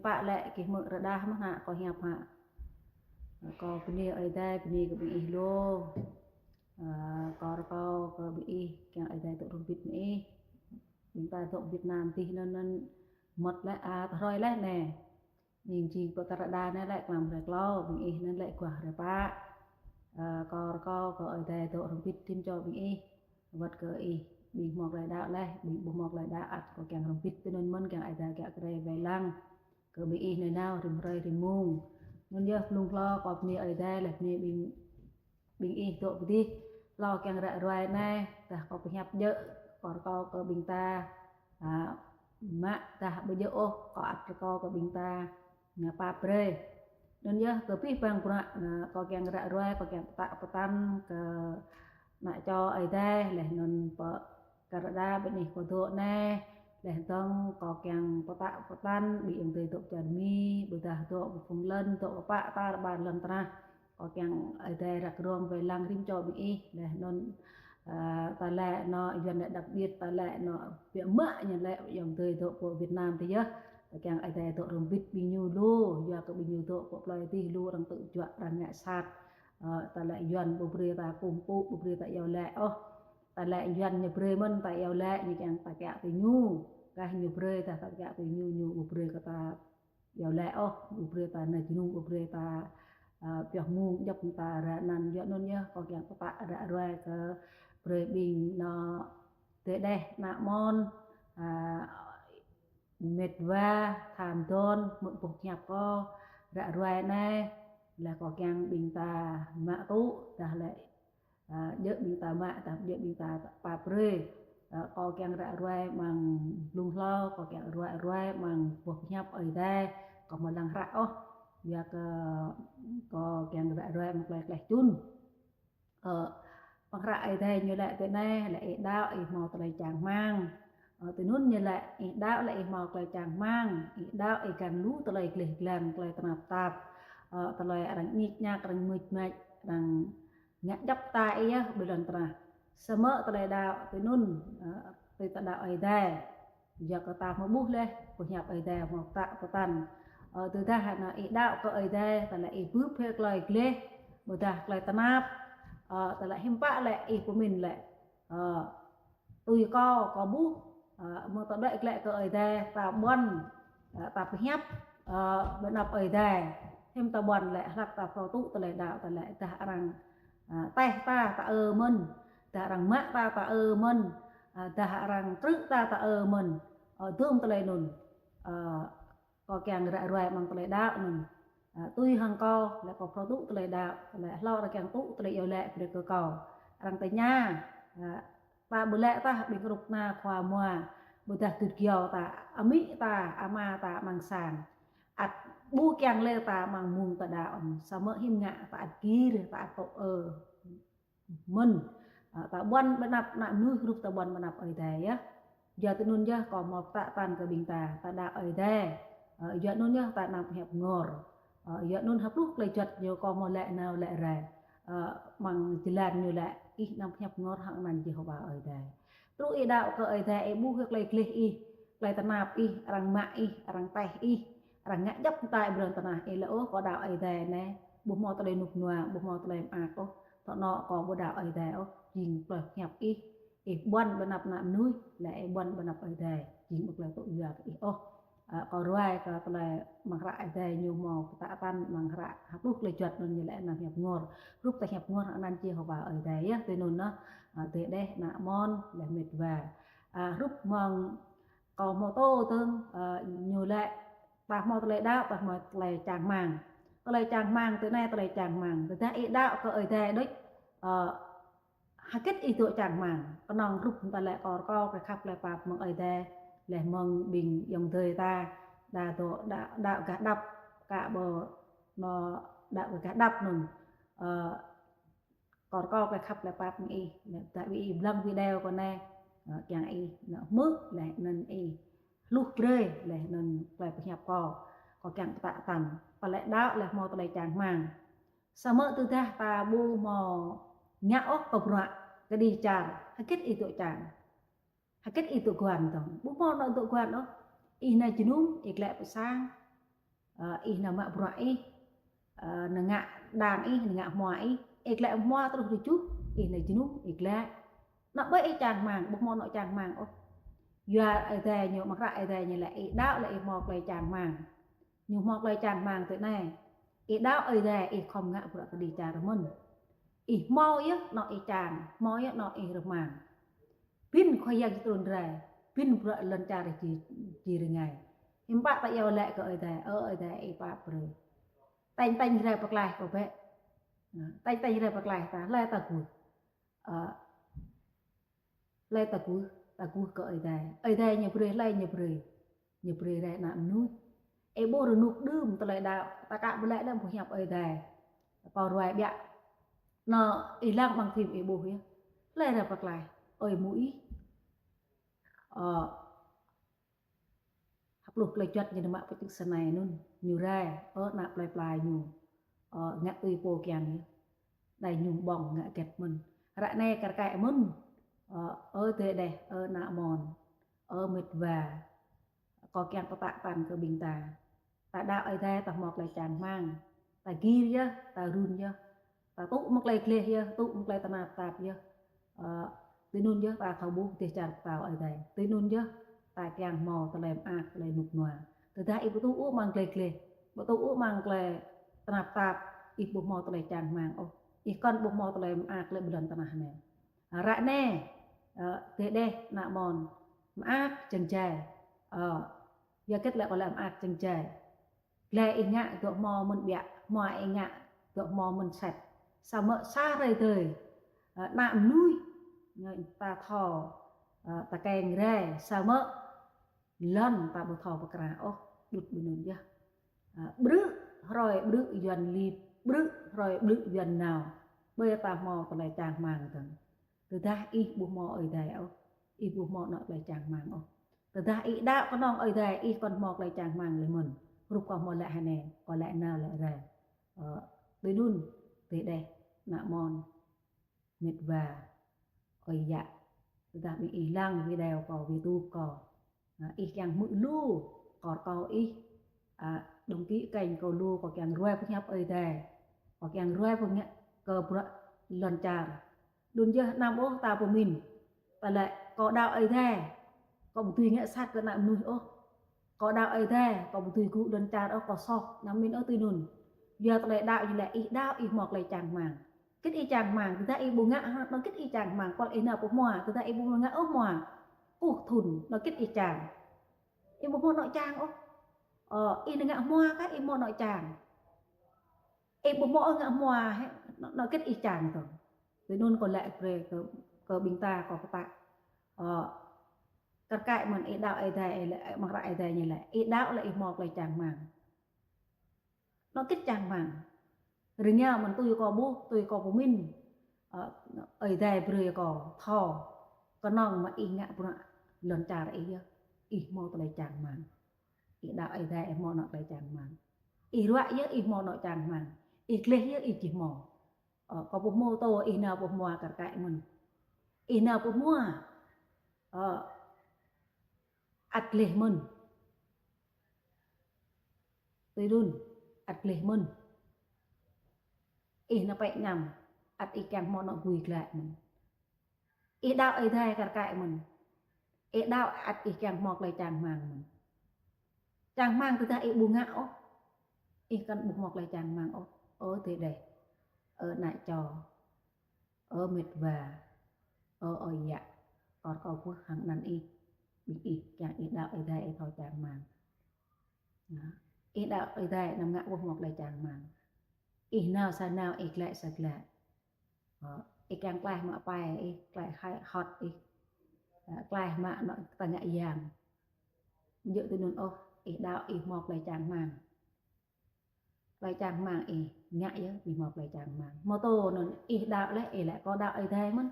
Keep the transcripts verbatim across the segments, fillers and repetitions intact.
pă lĕ kơ hmư̆ rơđah mơ̆n hă, kâo hiăp hă. Kâo bơni Ơi Adai, bơni kơ ƀing ih lu. Ơ, kâo rơkâo kơ ƀing ih kiăng Ơi Adai dŏ hrŏm hơbĭt ƀing ih. Ƀing ta dŏ Việt Nam dih anŭn, anŭn mơmŏt lĕ, a, tơhrơi lĕ anai. Ƀing jing pơkra đa anai lĕ klam hrơi klâo, ƀing ih anŭn lĕ guah hrơi pă. Ơ, kâo rơkâo kơ Ơi Adai dŏ hrŏm hơbĭt rĭm čô ƀing ih. Wơ̆t kơ ih ƀing hmâo tơlơi đaŏ lĕ, ƀing ƀu hmâo tơlơi đaŏ ăt kâo kiăng hrŏm hơbĭt tui anŭn mơ̆n, kiăng Ơi Adai kiăng kơ rai wai lăng kơ ƀing ih nanao rĭm hrơi rĭm mông. Anŭn yơh blung hlâo kâo bơni Ơi Adai lĕ bơni ƀing, ƀing ih dŏ pơ dih. Hlâo kiăng ră ruai anai, dah kâo pơhiăp djơ̆, kâo rơkâo kơ ƀing ta, a, mă dah ƀu djơ̆ ôh, kâo ăt rơkâo kơ ƀing ta ngă pap brơi. Anŭn yơh kơ abih bang bruă, a, kâo kiăng ră ruai, kâo kiăng pơtă pơtăn kơ ană čô Ơi Adai, laih anŭn pơ Canada ƀing ih kâo dŏ anai, laih dơ̆ng kâo kiăng pơtă pơtăn ƀing ayŏng adơi dŏ pơ čar Mi, ƀôdah dŏ pơ Phần Lan, dŏ pơ pă ta rơbat lŏn tơnah. Kâo kiăng Ơi Adai răk rông wai lăng rĭm čô ƀing ih, laih anŭn, ơ, tơlơi anŏ Yuan lĕ đặc biệt, tơlơi anŏ biă mă ñu lĕ ayŏng adơi dŏ pơ Việt Nam dih yơh. Kâo kiăng Ơi Adai dŏ hrŏm hơbĭt ƀing ñu lu, yua kơ ƀing ñu dŏ pơ plơi dih lu arăng tŭ juă, arăng ngă sat. Ơ, tơlơi Yuan ƀu brơi ta kơkuh pơpŭ, ƀu brơi ta iâu laĭ ôh. Tơlơi Yuan ñu brơi mơ̆n ta iâu laĭ, ñu kiăng ta kiaŏ tui ñu. Kah ñu brơi ta, ta kiaŏ tui ñu, ñu ƀu brơi kơ ta iâu laĭ ôh, ƀu brơi ta nao jơnum, ƀu brơi ta, a, pioh mông djŏp ta ră anăn. Yua anŭn yơh kâo kiăng pơtă ră ruai kơ brơi ƀing anŏ adơi đeh, ană amôn, a, mĕt wa, than don, hmư̆ boh hiăp kâo ră ruai anai, laih kâo kiăng ƀing ta mă tŭ, dah lĕ, a, djơ̆ ƀing ta mă, dah djơ̆ ƀing ta pap brơi. A, kâo kiăng ră ruai amăng blung hlâo, kâo kiăng ră ruai amăng boh hiăp Ơi Adai, kâo ƀu lăng hră ôh, yua kơ kâo kiăng ră ruai amăng tơlơi tlaih čun. Ơ, amăng hră Ơi Adai ñu laĭ tui anai, lĕ ih đaŏ ih hmâo tơlơi čang rơmang. Ơ, tui anŭn ñu laĭ ih đaŏ lĕ ih hmâo tơlơi čang rơmang, ih đaŏ ih găn lu tơlơi gleh glan, tơlơi tơnap tap, ơ, tơlơi arăng ñik ñak, arăng mưč mač, arăng ngă djŏp ta ih yơh ƀơi lŏn tơnah. Samơ̆ tơlơi đaŏ tui anŭn, ơ, tui ta đaŏ Ơi Adai. Yua kơ ta hmâo ƀuh laih, boh hiăp Ơi Adai hmâo pơtă pơtăn. Ơ, tơdah anŏ ih đaŏ kơ Ơi Adai, tơlơi ih bưp hĭ tơlơi gleh, ƀôdah tơlơi tơnap, ơ, tơlơi hiư̆m pă lĕ ih pơmĭn lĕ. Ơ, tui kâo, kâo ƀuh, ơ, mơ̆ng ta đuaĭ glaĭ kơ Ơi Adai, ta ƀuăn, ơ, ta pơhiăp, ơ, ƀơi anăp Ơi Adai. Hiư̆m ta ƀuăn lĕ, hlăk ta phrâo tŭ tơlơi đaŏ, tơlơi dah arăng, ơ, teh ta, ta ơ mơ̆n. Dah arăng mă ta, ta ơ mơ̆n. Ơ, dah arăng krư̆ ta, ta ơ mơ̆n. Ơ, dôm tơlơi anŭn. Ơ, kâo kiăng ră ruai amăng tơlơi đaŏ anŭn. Ơ, tui hăng kâo, lĕ kâo phrâo tŭ tơlơi đaŏ, lĕ hlâo arăng kiăng tŭ tơlơi iâu laĭ brơi kơ kâo. Arăng tơña, ơ, ta ƀu laĭ tah ƀing rŭk rơna khua mua, ƀôdah dŭt gơyâo ta, amĭ ta, ama ta amăng sang. Ăt ƀu kiăng lĕ ta amăng mông ta đaŏ anŭn, samơ̆ hiư̆m ngă ta ăt gir, ta ăt tŭ ơ mơ̆n. Ơ, ta ƀuăn ƀơi anăp ană mơnuih, hrup ta ƀuăn ƀơi anăp Ơi Adai yơh. Yua tui anŭn yơh kâo hmâo pơtă pơtăn kơ ƀing ta, ta đaŏ Ơi Adai. Ơ, yua anŭn yơh ta anăm pơhiăp ngor. Ơ, yua anŭn hơpluh tơlơi juăt ñu kâo hmâo laĭ nao laĭ rai. Ơ, amăng jơlan ñu laĭ, ih anăm pơhiăp ngor hăng anăn Yêhôwa Ơi Adai. Truh ih đaŏ kơ Ơi Adai, ih ƀuh kơ tơlơi gleh ih, tơlơi tơnap ih, arăng mă ih, arăng teh ih, arăng ngă djŏp ta ƀơi lŏn tơnah, ih laĭ ôh, kâo đaŏ Ơi Adai anai, ƀu hmâo tơlơi rơnŭk rơnua, ƀu hmâo tơlơi mơak ôh, thâo anŏ kâo ƀu đaŏ Ơi Adai ôh, jing tơlơi pơhiăp ih, ih ƀuăn ƀơi anăp ană mơnuih, lĕ ih ƀuăn ƀơi anăp Ơi Adai, jing ƀu tơlơi tŭ yua kơ ih ôh. Ơ, kâo ruai kơ tơlơi amăng hră Ơi Adai ñu hmâo pơtă pơtăn amăng hră hơpluh tơlơi juăt anŭn ñu laĭ anăm pơhiăp ngor. Hrup ta pơhiăp ngor hăng anăn Yêhôwa Ơi Adai yơh, tui anŭn anŭn, ơ, adơi đeh, ană amôn, laih mĕt wa. Ơ, hrup mơ̆ng kâo hmâo tŭ tơ̆ng, ơ, ñu laĭ, ta hmâo tơlơi đaŏ, ta hmâo tơlơi čang rơmang. Tơlơi čang rơmang, tui anai tơlơi čang rơmang. Tơdah ih đaŏ kơ Ơi Adai đôč, ơ, hơget ih dŏ čang rơmang. Kơnơ̆ng hrup ta laĭ kâo rơkâo kơ khăp tơlơi pap mơ̆ng Ơi Adai, laih mơ̆ng ƀing ayŏng adơi ta, đa dŏ, đa, đaŏ gah đăp, kơ ƀô̆ anŏ đaŏ gah đăp anŭn. Ơ, kâo rơkâo kơ khăp tơlơi pap mơ̆ng ih, lĕ tơdah ih blăng video kâo anai, ơ, kiăng ih nao hmư̆, laih anŭn ih hluh brơi, laih anŭn tơlơi pơhiăp kâo, kâo kiăng pơtă pơtăn. Tơlơi đaŏ lĕ hmâo tơlơi čang rơmang. Samơ̆ tơdah ta ƀu hmâo ngă ôh kơ bruă kơđi čar, hơget ih dŏ čang. Hơget ih dŏ guan dơ̆ng. Ƀu hmâo anŏ dŏ guan ôh. Ih nao jơnum, ih glaĭ pơ sang. Ơ, ih nao mă bruă ih, ơ, nao ngă đang ih, nao ngă hmua ih, ih glaĭ hmua truh tơjuh, ih nao jơnum, ih glaĭ. Nao ƀơi ih čang hmang, ƀu hmâo anŏ čang hmang ôh. Yua Ơi Adai ñu, mơ̆ng hră Ơi Adai ñu laĭ, ih đaŏ lĕ ih hmâo tơlơi čang hmang. Ñu hmâo tơlơi čang hmang tui anai. Ih đaŏ Ơi Adai, ih khŏm ngă bruă kơđi čar mơ̆n. Ih hmâo yơh anŏ ih čang, hmâo yơh anŏ ih rơmang. Bin Khua Yang či trŭn rai, bin bruă lŏn čar či, či rơngai. Hiư̆m pă ta iâu laĭ kơ Ơi Adai, ơ Ơi Adai, ih pap brơi. Tañ tañ rai pơklaih kơ bĕ. Tañ tañ rai pơklaih ta, hlơi ta guh. Ơ, hlơi ta guh, ta guh kơ Ơi Adai. Ơi Adai ñu brơi, hlơi ñu brơi. Ñu brơi rai ană mơnuih. Ih ƀuh rơnŭk đưm tơlơi đaŏ, ta ka ƀu laĭ lăm pơhiăp Ơi Adai. Pô ruai ƀiă. Nao ih lăng ƀăng phim ih ƀuh yơh. Hlơi rai pơklaih, ơi Môis. Ơ, hơpluh klei juăt ñu nao mă pơčŭk sơnai anŭn, ñu rai, ơ, ană plơi pla ñu, ơ, ngă tui pô kiăng yơh. Đai ñu ƀơ̆ng ngă hơget mơ̆n. Ră anai kar kaĭ mơ̆n, ơ, ơ adơi đeh, ơ, ană amôn, ơ, met wa, kâo kiăng pơtă tăn kơ ƀing ta. Ta đaŏ Ơi Adai ta hmâo tơlơi čang hmang. Ta gir yơh, ta run yơh. Ta tŭ mơ̆ng tơlơi gleh yơh, tŭ mơ̆ng tơlơi tơnap tap yơh. Ơ, tui anŭn yơh ta thâo ƀuh dêh čar pơtao Ơi Adai. Tui anŭn yơh ta kiăng hmâo tơlơi mơak, tơlơi rơnŭk rơnua. Tơdah ih ƀu tŭ ôh mơ̆ng tơlơi gleh, ƀu tŭ ôh mơ̆ng tơlơi tơnap tap, ih ƀu hmâo tơlơi čang hmang ôh. Ih kŏn ƀu hmâo tơlơi mơak lĕ ƀơi lŏn tơnah anai. Ră anai, ơ, adơi đeh, ană amôn, mơak jơngai. Ơ, yua hơget lĕ kâo laĭ mơak jơngai. Glai ih ngă dŏ hmâo mơ̆n ƀiă, hmua ih ngă dŏ hmâo mơ̆n sĕt. Samơ̆ sa hrơi tơdơi, ơ, ană mơnuih, ñu ta thâo, ơ, tơkeng rai, samơ̆ lŏn ta ƀu thâo pơkra ôh, đŭt ƀơi anŭn yơh. Ơ, ƀrư̆ hrơi ƀrư̆ Yuan lip, ƀrư̆ hrơi ƀrư̆ Yuan nao. Ƀơi ta hmâo tơlơi čang hmang dơ̆ng. Tơdah ih ƀu hmâo Ơi Adai ôh, ih ƀu hmâo anŏ tơlơi čang hmang ôh. Tơdah ih đaŏ kơnơ̆ng Ơi Adai, ih kŏn hmâo tơlơi čang hmang lơi mơ̆n. Hrup kâo hmâo laĭ hơnai, kâo laĭ nao laĭ rai. Ơ, tui anŭn, adơi đeh, ană amôn, met wa, ơi yă. Tơdah ƀing ih lăng video kâo, YouTube kâo, ơ, ih kiăng hmư̆ lu, kâo rơkâo ih, ơ, đăng ký kênh kâo lu, kâo kiăng ruai pơhiăp Ơi Adai. Kâo kiăng ruai pơhiăp kơ bruă lŏn čar. Đŭn yơh anăm ôh ta pơmĭn. Ta laĭ, kâo đaŏ Ơi Adai, kâo ƀu dưi ngă sat kơ ană mơnuih ôh. Kâo đaŏ Ơi Adai, kâo ƀu dưi gŭ lŏn čar ôh, kâo soh, anăm pơmĭn ôh tui anŭn. Yua tơlơi đaŏ ñu laĭ, ih đaŏ, ih hmâo tơlơi čang hmang. Hơget ih čang hmang, tơdah ih ƀu ngă, anŏ hơget ih čang hmang, pôl ih nao pơ hmua, tơdah ih ƀu ngă ôh hmua. Kuh thŭn, anŏ hơget ih čang. Ih ƀu hmâo anŏ čang ôh. Ơ, ih nao ngă hmua kah, ih hmâo anŏ čang. Ih ƀu hmâo ôh ngă hmua hĕ, anŏ, anŏ hơget ih čang tơ̆ng. Tui anŭn kâo laĭ brơi kơ, kơ ƀing ta kâo pơtă. Ơ, kar kaĭ mơ̆n ih đaŏ Ơi Adai, ih laĭ, mơ̆ng hră Ơi Adai ñu laĭ. Ih đaŏ lĕ ih hmâo tơlơi čang hmang. Anŏ hơget čang hmang. Rơngiao mơ̆n tui kâo ƀuh, tui kâo pơmĭn. Ơ, Ơi Adai brơi kâo thâo. Kơnơ̆ng mơ̆ ih ngă bruă lŏn čar ih yơh, ih hmâo tơlơi čang hmang. Ih đaŏ Ơi Adai, ih hmâo anŏ tơlơi čang hmang. Ih ruă yơh, ih hmâo anŏ čang hmang. Ih gleh yơh, ih či hmâo. Ơ, kâo pơ hmua tô, ih nao pơ hmua kar kaĭ mơ̆n. Ih nao pơ hmua. Ơ, ăt gleh mơ̆n. Tui anŭn, ăt gleh mơ̆n. Ih nao pĕ añăm, ăt ih kiăng hmâo anŏ gui glaĭ mơ̆n. Ih đaŏ Ơi Adai kar kaĭ mơ̆n. Ih đaŏ ăt ih kiăng hmâo tơlơi čang hmang mơ̆n. Čang hmang tơdah ih ƀu ngă ôh, ih kŏn ƀu hmâo tơlơi čang hmang ôh. Ơ adơi đeh, ơ ană čô, ơ met wa, ơ ơi yă, kâo rơkâo pơ̆ hăng anăn ih, ƀing ih kiăng ih đaŏ Ơi Adai ih thâo čang hmang. Ih đaŏ Ơi Adai anăm ngă ƀu hmâo tơlơi čang hmang. Ih nao sa nao, ih glaĭ sa glaĭ. Ơ, ih kiăng klaih mă pai ih, klaih hơ̆t ih. Ơ, klaih mă anŏ ta ngă yang. Djơ̆ tui anŭn ôh, ih đaŏ ih hmâo tơlơi čang hmang. Tơlơi čang hmang ih ngă yơh, ih hmâo tơlơi čang hmang. Hmâo tô anŭn ih đaŏ lĕ, ih laĭ kâo đaŏ Ơi Adai mơ̆n.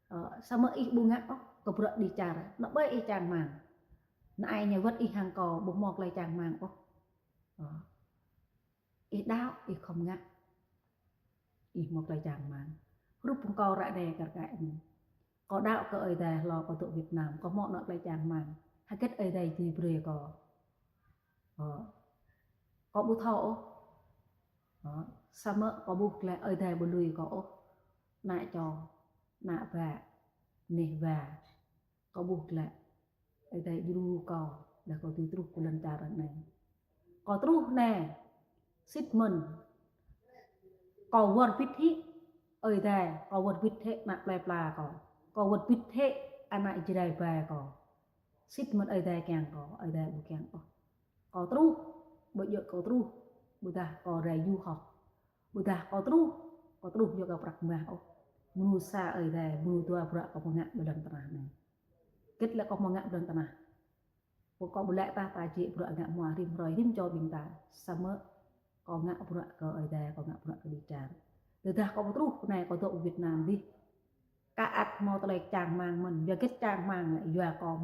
Ơ, samơ̆ ih ƀu ngă ôh kơ bruă kơđi čar. Anŏ ƀơi ih čang hmang. Anai ñu wơ̆t ih hăng kâo ƀu hmâo tơlơi čang hmang ôh. Ơ. Ih đaŏ, ih khŏm ngă. Ih hmâo tơlơi čang hmang. Hrup hăng kâo ră anai kar kaĭ anai. Kâo đaŏ kơ Ơi Adai hlâo kâo dŏ Việt Nam, kâo hmâo anŏ tơlơi čang hmang. Hơget Ơi Adai dưi brơi kâo. Ơ. Kâo ƀu thâo ôh. Hă, samơ̆ kâo ƀuh glaĭ Ơi Adai ƀu lui kâo ôh. Ană čô, ană bă, neh wa. Kâo ƀuh glaĭ Ơi Adai djru kâo, laih kâo dưi truh kơ lŏn čar anai. Kâo truh anai, sĭt mơ̆n. Kâo wơr bĭt hĭ Ơi Adai, kâo wơr bĭt hĭ ană plơi pla kâo. Kâo wơr bĭt hĭ ană Jrai bai kâo. Sĭt mơ̆n Ơi Adai kiăng kâo, Ơi Adai ƀu kiăng ôh. Kâo truh, ƀu djơ̆ kâo truh, ƀôdah kâo rai du học. Ƀôdah kâo truh, kâo truh yua kơ prăk mah ôh. Mơnuih sa Ơi Adai, mơnuih dua bruă kâo pơngă ƀơi lŏn tơnah anai. Hơget lĕ kâo pơngă ƀơi lŏn tơnah. Pô kâo ƀu lĕ tah ta jĕ bruă ngă hmua rĭm hrơi rĭm čô ƀing ta. Samơ̆ kâo ngă bruă kơ Ơi Adai, kâo ngă bruă kơ dêh čar. Tơdah kâo ƀu truh anai kâo dŏ Việt Nam dih. Ka ăt hmâo tơlơi čang rơmang mơ̆n, yua hơget čang rơmang lĕ yua kâo